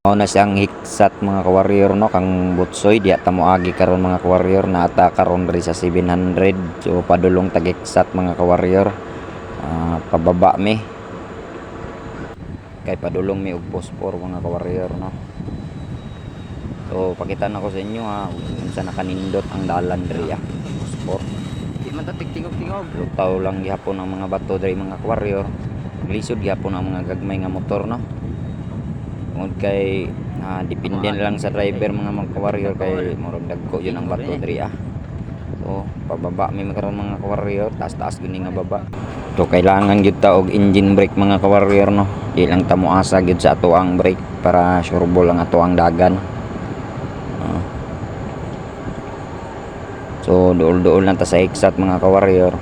Mao na siyang hiksat, mga kawarrior, no, kang Butsoy diha ta moagi karon, mga kawarrior. Naata karon diri sa 700, so padulong tag hiksat, mga kawarrior. Pababa mi kay padulong mi og post 4, mga kawarrior, no. So pakita na ko sa inyo ha unsa nakanindot ang dalan diri ah, post 4. Di man ta tigtingog-tingog. Lutaw lang gihapon ang mga bato diri, mga kawarrior. Lisod gihapon ang mga gagmay nga motor, no, tungod kay depende na lang sa driver, mga kawarrior, kay murag dagko yun ang bato diri ah. So pababa mi karon, mga kawarrior, taas taas gyud ni nga baba. So kailangan gyud ta og engine brake, mga kawarrior, no. Di lang ta moasa gyud sa ato ang brake para sureball ang ato ang dagan. Ah. So duol-duol lang ta sa hiksat, mga kawarrior.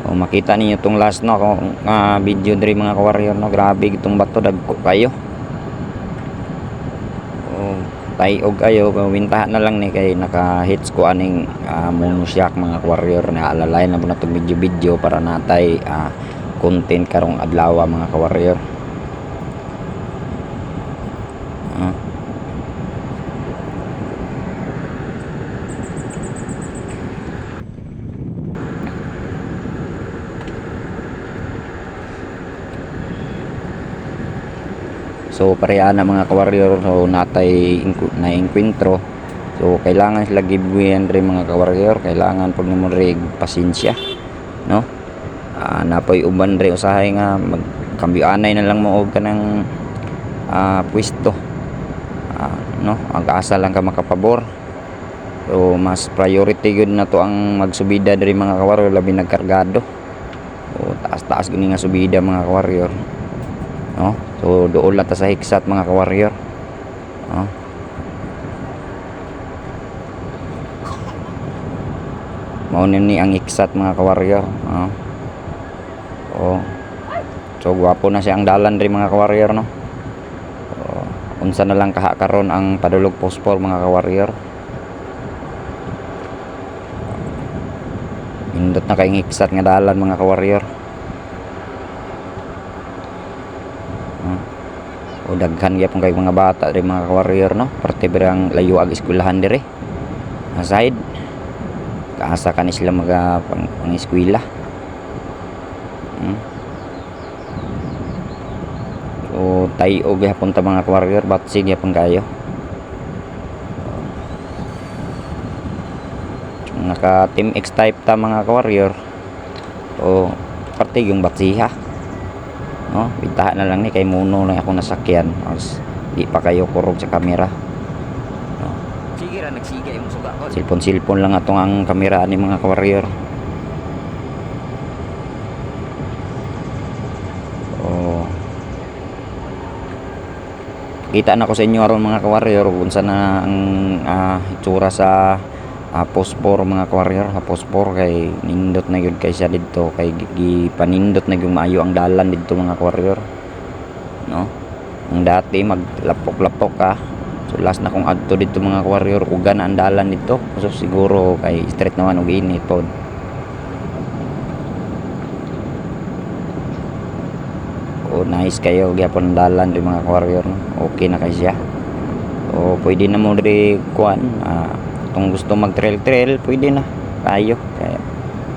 O, makita ninyo tong last no kung video diri, mga kawarrior, no. Grabe itong bato, dagko kayo. O, tayog ayo wintahan na lang ni kay naka hits ko aning monoshock, mga kawarrior, na alalayan na po na itong video video para natay content karong adlaw, mga kawarrior. Ah. So pareha na, mga kawarrior, so natay na enkwentro. So kailangan sila giveaway rin, mga kawarrior, kailangan pag nimo rig pasensya, no? Napoy uban rin usahay nga magkambyo anay na lang mo og kanang pwesto. No, ang asa lang ka makapabor. So mas priority gyud na to ang magsubida diri, mga kawarrior, labi nagkargado. So taas-taas gyud ni nga subida, mga kawarrior. No? So doon lang ta sa hiksat, mga kawarrior. No? Mao ni ang hiksat, mga kawarrior. No? Oh. So gwapo na siya ang dalan diri, mga kawarrior, no. So, unsa na lang kaha karon ang padulog post 4, mga kawarrior. Indot na kay hiksat nga dalan, mga kawarrior. O daghan gyapon kay mga bata diri, mga kawarrior, no. Parte birang layo ag eskwelahan diri. Aside kaasa kani sila maga pang eskwela. So tayo gyapon ta, mga kawarrior, batsi gyapon kayo. Naka Team X type ta, mga kawarrior. O parte yung batsiha. No, bintahan na lang ni kay muno lang ako nasakyan. As, di pa kayo kurog sa kamera. No. Sige ra nagsiga imong suga ko. Silpon-silpon lang atong ang kamera ni, mga kawarrior. Oh. Kita na ko sa inyo aron, mga kawarrior, kung unsa na ang itsura sa post 4, mga kawarrior. Ha, post 4 kay nindot na gyud kay siya didto kay gipanindot na gyud maayo ang dalan didto, mga kawarrior, no. Ang dati maglapok-lapok ka. So last na kong adto didto, mga kawarrior, uga na ang dalan didto. So siguro kay straight naman og init pod. O nice kayo gyapon ang dalan di, mga kawarrior, no? Okay na kay siya. O pwede na mo diri kuan, kung gusto mag trail trail pwede na kayo kaya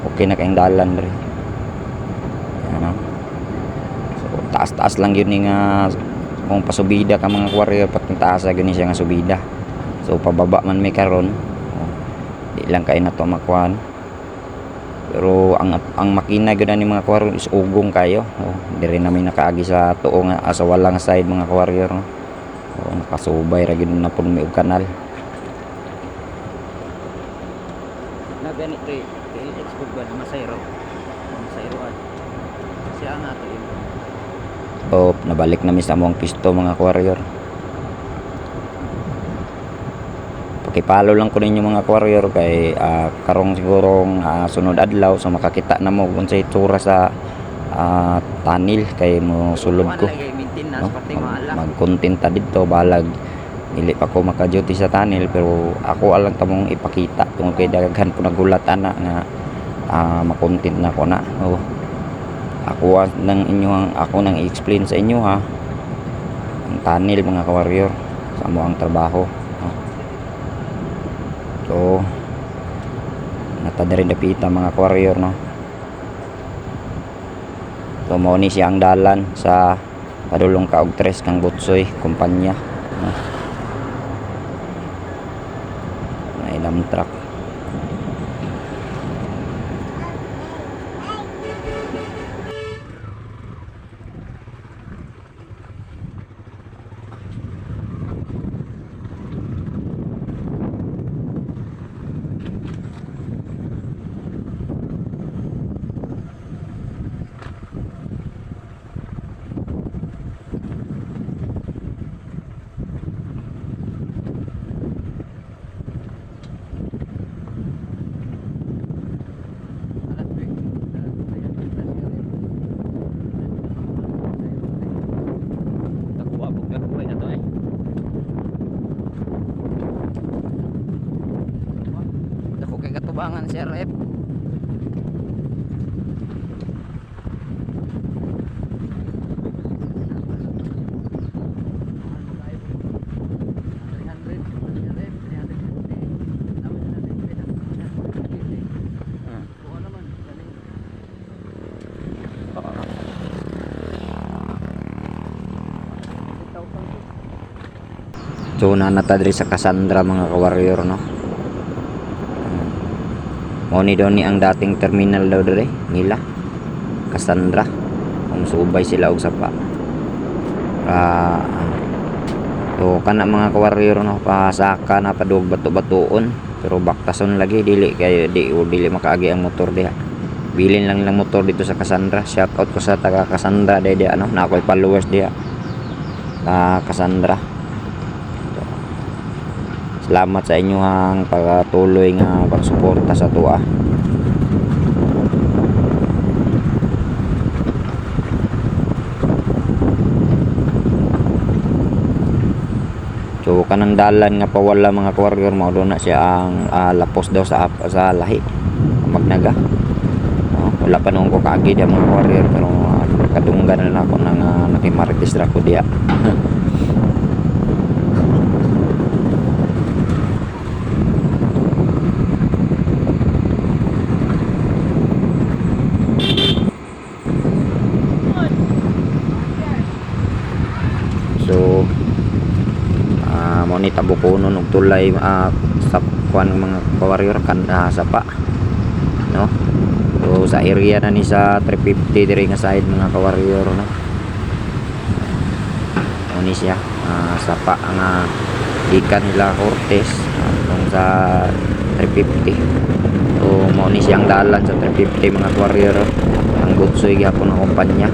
okay na kayong dalan diri. Ano? So taas-taas lang yun ni nga kung pasubida ka, mga kawarrior, patong taas gyud ni siya nga subida. So pababa man may karon. O, di lang kay na to makuan. Pero ang makina gyud ani, mga kawarrior, is ugong kayo. Oh, diri namin nakaagi sa tuo nga sa walang side, mga kawarrior, no. Oh, nakasubay ra gyud na pud mi og kanal. Na gani kay KLX pud ba na masayro. Masayroan. Siya nga ato imo. So nabalik na mi sa among pisto, mga kawarrior. Pakipalo lang ko ninyo, mga kawarrior, kay karong sigurong sunod adlaw, so makakita na mo kung unsay itsura sa tunnel kay mo sulod ko. Kuan lagi maintenance No? pati maala. Mag-content ta didto balag dili pa ko maka-duty sa tunnel, pero ako alang tamong ipakita tungod kay daghan po nagulat ana nga makontent na ko na. Oh. Ako nang inyo, ako nang i-explain sa inyo ha. Ang tunnel mga kawarrior sa amo ang trabaho, no? So nata diri dapita mga kawarrior, no? So mao ni siya ang dalan sa padulong ka og tres kang Butsoy kumpanya, no? May dump truck. Takuha po ka na to eh. Dako kay katubangan si RF. So nanata diri sa Cassandra mga ka-warrior, no. Mao ni daw ni ang dating terminal daw diri nila. Cassandra. Kung subay sila og sapa. So kana mga ka-warrior, no, pasaka na padug bato-batuon pero baktason lagi, dili kayo di o dili makaagi ang motor diha. Bilin lang lang motor dito sa Cassandra. Shout out ko sa taga Cassandra dai di ano, na ako'y followers diha. Sa Cassandra. Salamat sa inyong pagatuloy nga pagsuporta sa tuwa. So kanang dalan nga pawala mga kawarrior, mao daw na siya ang lapos daw sa lahi magnaga. No, wala pa noon ko kaagi diya mga kawarrior, pero kadunggan na lang ako nang nakimarites ra ko diya. So mo ni tabukonon og tulay sa kuan mga kawarrior kan sapa, no. So sa area na ni sa 350 diri nga side mga kawarrior, no. Mo ni siya sapa nga gikan nila Cortez tong sa 350. So mo ni siyang dalan sa 350 mga kawarrior, ang Butsoy gyapon ang kumpanya.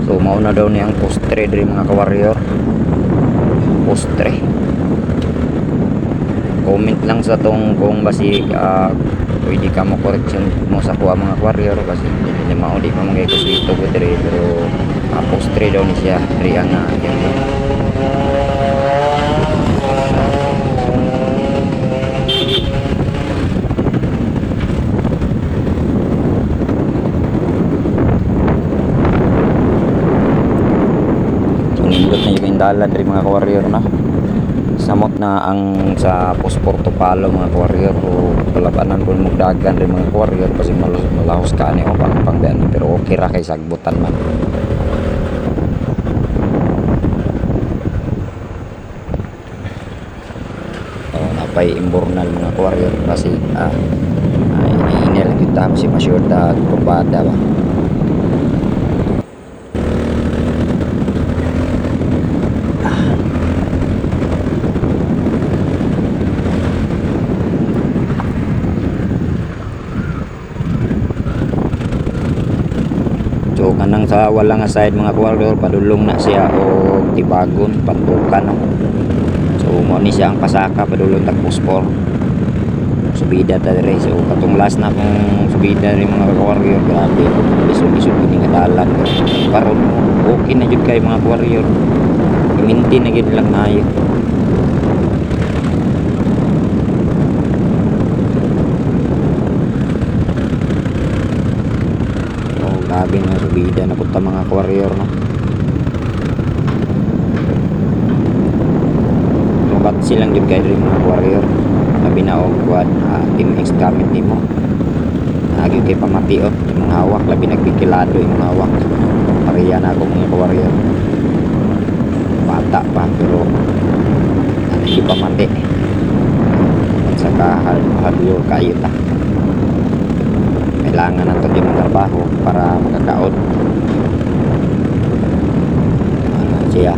So mao na daw ni ang postre diri mga kawarrior. Postre. Comment lang sa tong kung basi pwede ka mo correction mo sa kuha mga kawarrior, kasi dili na mao di pa man kay kuswito ko diri, pero postre daw ni siya diri ang area. So nindot na yung dalan diri mga kawarrior na. Samot na ang sa Posporto Palo mga kawarrior, o palabanan ko mugdagan diri mga kawarrior kasi malahos ka ani o pang pangdaan, pero okay ra kay sagbutan man. Oh, napay imburnal mga kawarrior kasi iniinel kita kasi masyurda kurbada ba. Anang sa wala nga side, mga warrior, padulong na siya og Tibagon, Pantukan, no? So mo ni siya ang pasaka padulong tag Pospor. Subida ta dire. So katong last na akong subida rin, mga warrior, grabe, lisod-lisod gini nga dalan. Karon okay na jud kay, mga warrior. I-maintain na gyud lang maayo. Oh, grabe na subida na punta, mga warrior, no? Mabatsi lang jud kay diri, mga warrior, labi na og kuan, Team X gamit nimo. Naa gyud kay pamation imong hawak, labi nagpikilado imong hawak. Pareha na ako, mga warrior, bata pa pero ano, hindi pa mati at saka hard work kayo ta. Kailangan nato yung trabaho para makakaon. Ano siya.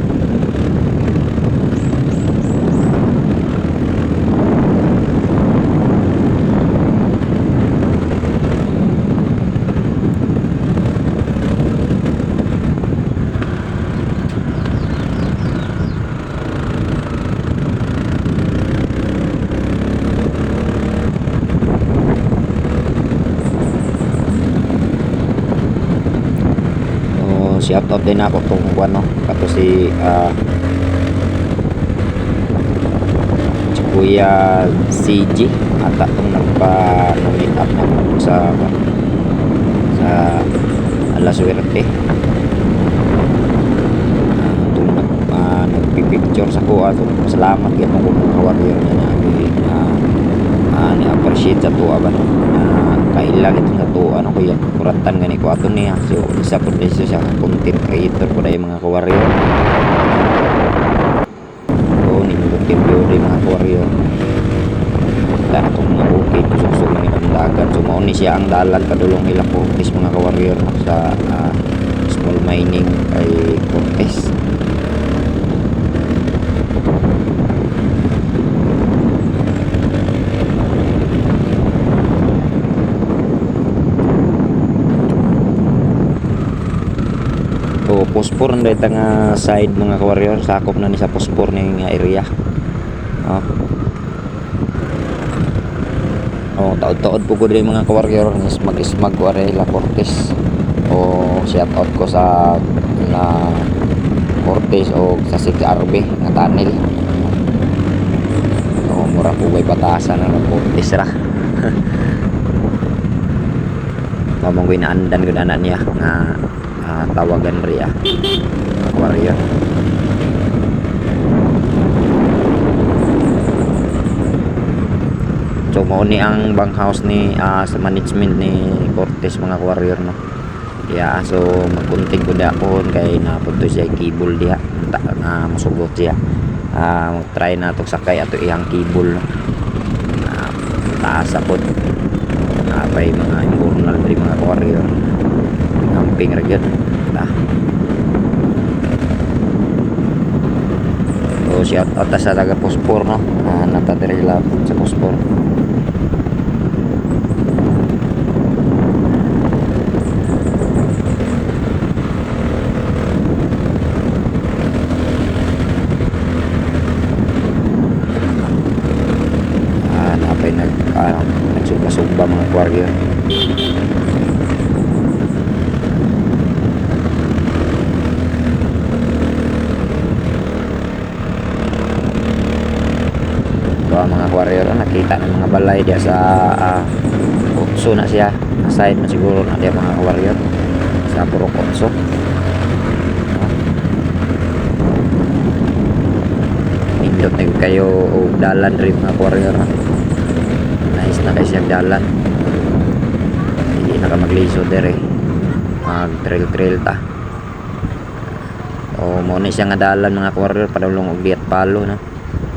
So, shout out din ako tong ano, kato si Kuya CG ata tong nagpa meet up na ako sa La Suerte. Itong nagpipicture sa kuha. So, salamat gyud ko, mga warrior, niya na ni-appreciate sa tuwa ba, no? Na kaila gid sa tuwa, no, kuya, kuratan gani ko ato niya. So isa po din siya content creator po dahil, mga ka-warrior. So nindot kay view rin, mga ka-warrior. Kita na itong mga bukid, kusog lang itong dagat. So mao ni siya ang dalan padulong ila Cortez, mga ka-warrior, no? Sa small mining kay Cortez. So Pospor na ita nga side, mga ka-warrior, sakop na ni sa Pospor ni nga area. Oh. Oh, taod-taod po ko diri, mga ka-warrior, mag-ismag ko ari La Cortez. O shout out ko sa na Cortez o sa CTRB nga tunnel. O mura po ba'y batasan na ng Cortez ra. Mamang ko inaandan ko na niya nga tawagan riya, mga warrior. So mao ni ang bunkhouse ni sa management ni Cortez, mga warrior, no. Yeah, so magkunting ko ako kay napunto siya cable diha. Ta, nga musugot siya. Try na to sakay ato iyang cable, no. Taas pod. Napay mga imburnal diri, mga warrior. Camping ra gyud. Ta. So shout out ta sa taga Pospor, no. Nata diri sila sa Pospor. Napay nagsugba-sugba, mga warrior. Ito ang mga warrior, nakita ng mga balay diya sa Otso na siya. Side na siguro na diya, mga warrior, sa Purok Otso. Nindot na kayo og dalan rin, mga warrior. Nice na kayo siyang dalan. Hindi na ka magliso dere. Mag trail trail ta. O mo ni siya nga dalan, mga warrior, padulong og Diat Palo, no.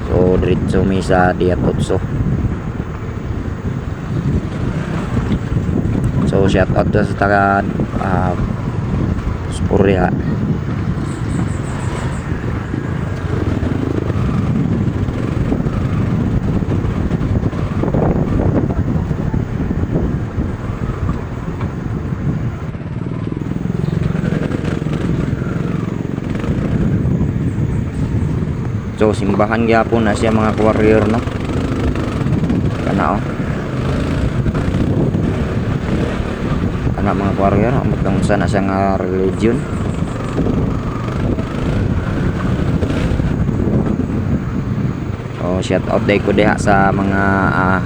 So diretso mi sa Diat Otso. So shout out to sa taga Spuria. So simbahan gyapon na siya, mga warrior, no. Kana oh. Kana, mga warrior, amot lang unsa na siya nga religion. Oh, shout out day ko diha sa mga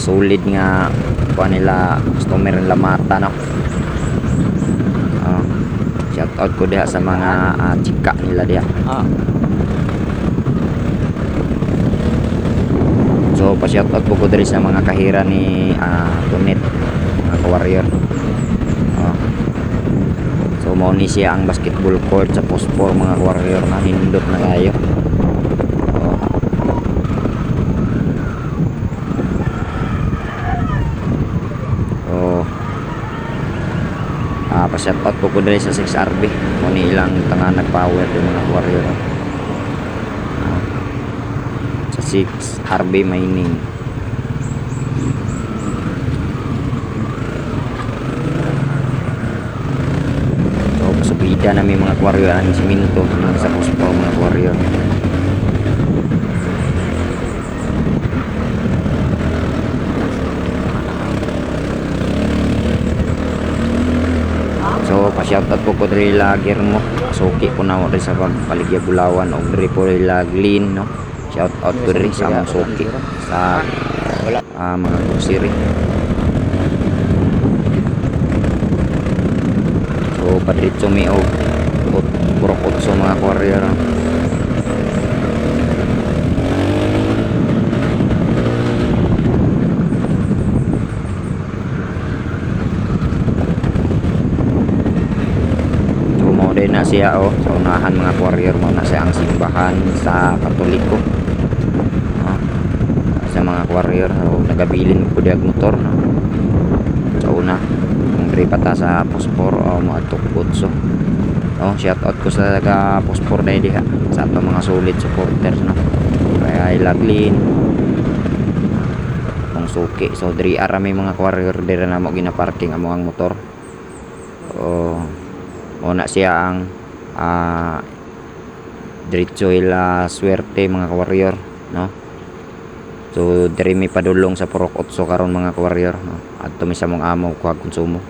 solid nga kuan nila, customer nila mata, no. Oh, shout out ko diha sa mga chika nila diha. So pa shout out po ko diri sa mga kahira ni Tunet, mga ka-warrior. Oh. So mao ni siya ang basketball court sa Post 4, mga warrior, na nindot na kayo. Oh. So pa shout out po ko diri sa 6RB. Mao ni ilang tanganag power yung mga warrior. Sa 6RB Mining. So pasubida na may mga warrior ang siminto mga sa Post 4, mga warrior. So pa-shoutout po ko diri la Germo. Suki po na mo diri sa pagpaligya Bulawan og diri po la Glyn, no. Shout out ko diri sa among suki sa mga grocery. So padiretso mi og Purok Otso, mga warrior. So mao din na siya oh, sa unahan, mga warrior, mao na siya ang simbahan sa Katoliko. Ah, sa mga warrior, so, nagabilin ko diag motor, no. Sa una, kung diri pa ta sa Post 4 o moadto ko Otso. Oh, shout out ko sa taga Post 4 na diha sa atong mga solid supporters, no. Kaya Laglin, kung suki. So diri ara may mga warrior, diri na mo gina-parking amo ang motor. Oh, mao na siya ang diretso ila swerte, mga warrior, no. So diri mi padulong sa Purok Otso karon, mga warrior, no. Adto mi sa mong amo kuha konsumo.